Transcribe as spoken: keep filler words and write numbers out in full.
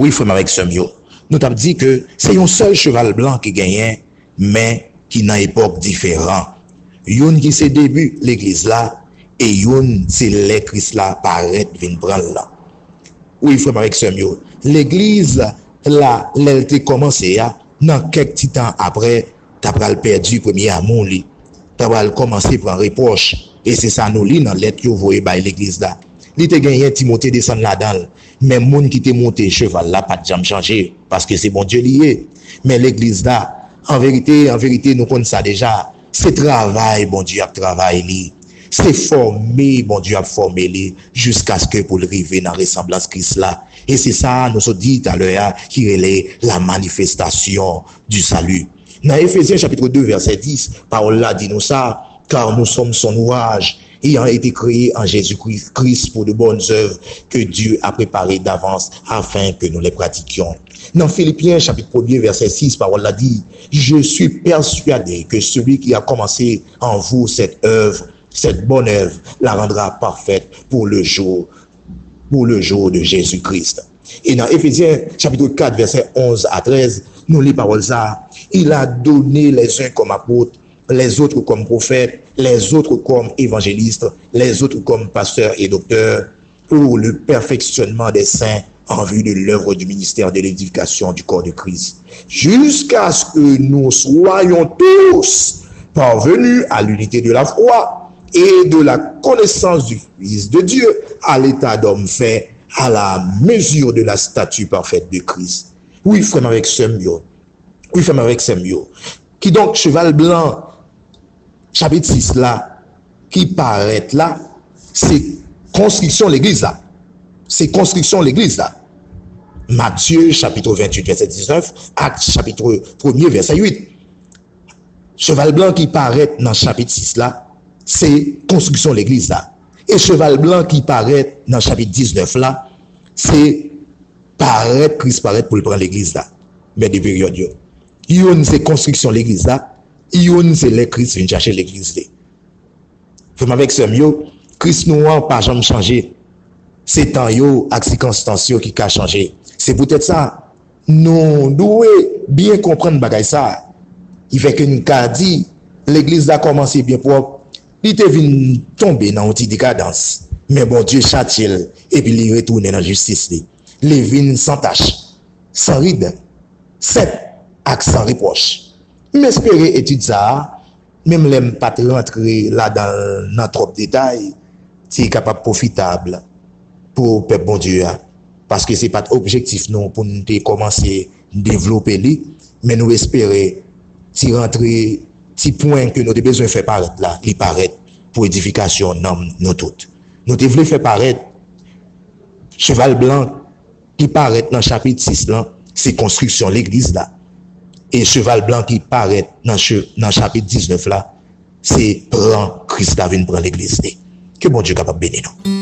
Wi, frè m avèk sè m yo, nou t ap di ke se yon sèl cheval blan ki genyen, men ki nan epòk diferan. Youn ki se debi legliz la, e youn se lè Kris la parèt vin pran l lan. Wi, frè m avèk sè m yo, legliz la, lè l te kòmanse a, nan kèk ti tan apre, ta pral pèdi premye amou li, ta pral kòmanse pran repwòch. E se sa nou li nan lèt yo voye bay legliz la. Li te genyen Timote desann ladan l, men moun ki te monte cheval la pa t janm chanje, paske se Bondye li ye. Men legliz la, an verite, an verite, nou konn sa deja, se travay Bondye ap travay li. Se fòme Bondye ap fòme li jiskaske pou l rive nan resanblans Kris la. E se sa nou sot di talè a ki rele la manifestation du salut. Nan Efezyen chapit de vèsè dis, pawòl la di nou sa, car nous sommes son ouvrage, ayant été créés en Jésus-Christ pour de bonnes œuvres que Dieu a préparées d'avance afin que nous les pratiquions. Nan Filipyen chapit premye vèsè sis, pawòl la di, je suis persuadé que celui qui a commencé en vous cette œuvre, cette bonne œuvre, la rendra parfaite pour le jour, pour le jour de Jésus-Christ. E nan Efezyen chapit kat vèsè onz a trèz, nou li pawòl sa, il a donné les uns comme apôtres, les autres comme prophètes, les autres comme évangélistes, les autres comme pasteurs et docteurs, pour le perfectionnement des saints en vue de l'œuvre du ministère de l'édification du corps de Christ, jusqu'à ce que nous soyons tous parvenus à l'unité de la foi et de la connaissance du Fils de Dieu, à l'état d'homme fait, à la mesure de la stature parfaite de Christ. Wi, frè m avèk sè m yo. Wi, frè m avèk sè m yo. Kidonk, cheval blan, chapit sis la, ki parèt la, se konstriksyon legliz la. Se konstriksyon legliz la. Matye, chapit venntuit, vèsè diznèf, Ak, chapit premye, vèsè uit. Cheval blan ki parèt nan chapit sis la, se konstriksyon legliz la. E cheval blan ki parèt nan chapit diznèf la, se parèt, Kris parèt pou l pran legliz la. Men de peryòd yo. Youn se konstriksyon legliz la, youn se lè Kris vin chache legliz li. Frè m avèk sè m yo, Kris nou an pa janm chanje. Se tan yo ak sikonstans yo ki ka chanje. Se poutèt sa, nou dwe byen konprann bagay sa a. Ki fè ke n ka di, legliz la kòmanse byen pwòp, li te vin tonbe nan yon ti dekadans, men Bondye chatye l, epi li retounen nan jistis li. Li vin san tach, san rid, sent ak san repwòch. M espere etid sa a, menm lè m pa t rantre ladan l nan twòp detay, te kapab pwofitab pou pèp Bondye a. Paske se pa t objektif nou pou n te kòmanse devlope li, men nou espere ti rantre, ti pwen ke nou te bezwen fè parèt la, li parèt pou edifikasyon nanm nou tout. Nou te vle fè parèt cheval blan ki parèt nan chapit sis lan, se konstriksyon legliz la. E cheval blan ki parèt nan, nan chapit diznèf la, se pran Kris la vin pran legliz li. Ke Bondye kapab beni nou.